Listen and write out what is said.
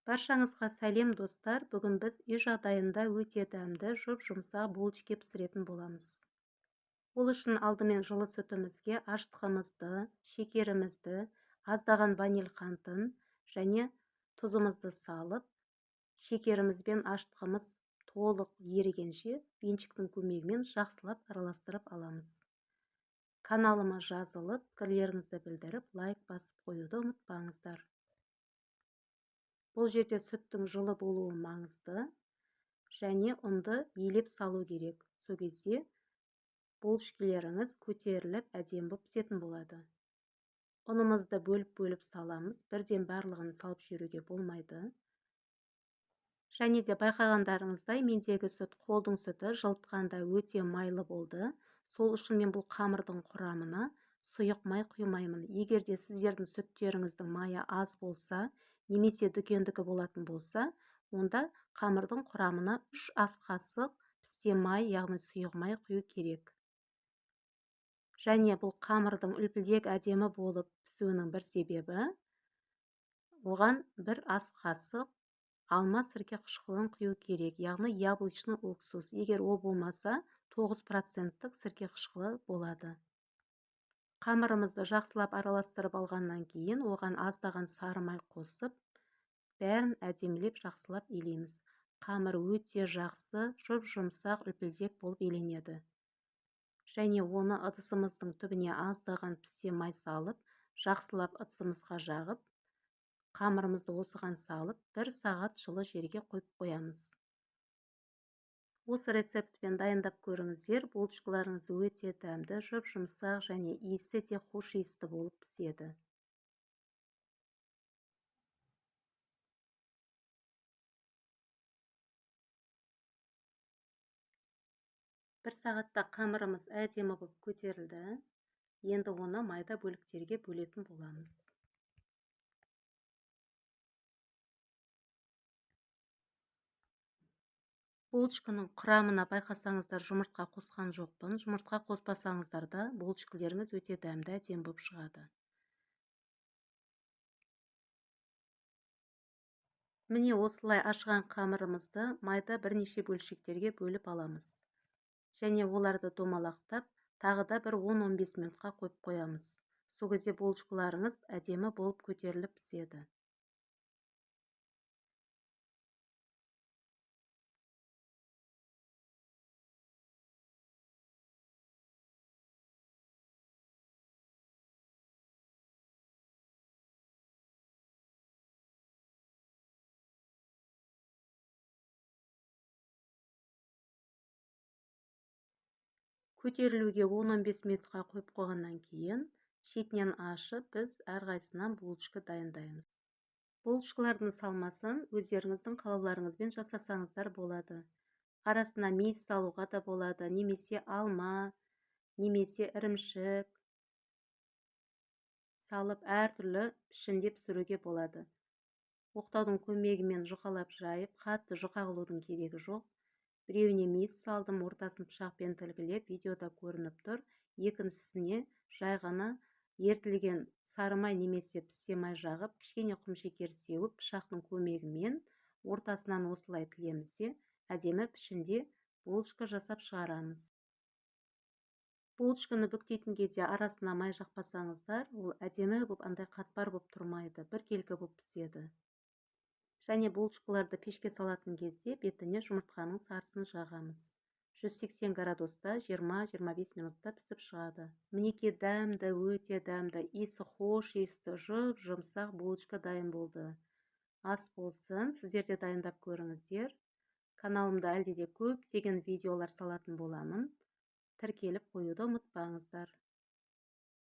Баршаңызға сәлем, достар! Бүгін біз үй жағдайында өте дәмді, жұп-жұмсақ булочки пісіретін боламыз. Ол үшін алдымен жылы сүтімізге ашытқымызды, шекерімізді, аздаған ваниль қантын және тұзымызды салып, шекеріміз бен ашытқымыз толық ерігенше венчиктің көмегімен жақсылап араластырып аламыз. Каналыма жазылып, пікірлеріңізді білдіріп, лайк басып қоюды ұмытпаңыздар. Бұл жерде сүттің жылы болуы маңызды және ұнды елеп салу керек. Сол кезде булочкилеріңіз көтеріліп, әдемі болып пісетін болады. Ұнымызды бөліп-бөліп саламыз. Бірден барлығын салып жіберуге болмайды. Және де байқағандарыңыздай, мендегі сүт қолдың сүті, жылытқанда өте майлы болды. Сол үшін мен бұл қамырдың құрамына сұйық май құймаймын. Егер де сіздердің сүттеріңіздің майы аз болса, немесе дүкендікі болатын болса, онда қамырдың құрамына 3 ас қасық пісте май, яғни сұйық май құю керек. Және бұл қамырдың үлпілдек әдемі болып пісуінің бір себебі, оған 1 ас қасық алма сірке қышқылын құю керек, яғни яблочный уксус. Егер ол болмаса, 9%-тік сірке қышқылы болады. Қамырымызды жақсылап араластырып алғаннан кейін оған аздаған сары май қосып, бәрін әдемілеп жақсылап елейміз. Қамыр өте жақсы, жұп-жұмсақ, үлпілдек болып еленеді. Және оны ыдысымыздың түбіне аздаған пісте май салып, жақсылап ыдысымызға жағып, қамырымызды осыған салып, 1 сағат жылы жерге қойып қоямыз. Осы рецептпен дайындап көріңіздер, булочкаларыңыз өте дәмді, жұп-жұмсақ және иісі де хош иісті болып піседі. Бір сағатта қамырымыз әдемі болып көтерілді. Енді оны майда бөліктерге бөлетін боламыз. Булочканың құрамына байқасаңыздар, жұмыртқа қосқан жоқпын. Жұмыртқа қоспасаңыздар да булочкалеріңіз өте дәмді, әдемі болып шығады. Міне осылай ашыған қамырымызды майда бірнеше бөлшектерге бөліп аламыз. Және оларды домалақтап, тағы да бір 10-15 минутқа қойып қоямыз. Сол кезде булочкаларыңыз әдемі болып көтеріліп піседі. Көтерілуге 10-15 минутқа қойып қойғаннан кейін шетінен ашып, біз әрқайсысынан булочка дайындаймыз. Булочкалардың салмасын өздеріңіздің қалауларыңызбен жасасаңыздар болады. Арасына мейіз салуға да болады, немесе алма, немесе ірімшік салып әртүрлі пішінде пісіруге болады. Оқтаудың көмегімен жұқалап жайып, қатты жұқа қылудың керегі жоқ. Біреуіне мейіз салдым, ортасын пышақпен тілгілеп, видеода көрініп тұр. Екіншісіне жай ғана ерітілген сары май немесе пісте май жағып, кішкене құм шекер сеуіп, пышақтың көмегімен ортасынан осылай тілеміз де, әдемі пішінде булочка жасап шығарамыз. Булочканы бүктейтін кезде арасына май жақпасаңыздар, ол әдемі болып, андай қатпар болып тұрмайды, біркелкі болып піседі. Және булочкаларды пешке салатын кезде бетіне жұмыртқаның сарысын жағамыз. 180 градуста 20-25 минутта пісіп шығады. Мінекей дәмді, өте дәмді, иісі хош иісті, жұп-жұмсақ булочка дайын болды. Ас болсын, сіздер де дайындап көріңіздер. Каналымда әлде де көптеген видеолар салатын боламын. Тіркеліп қоюды ұмытпаңыздар.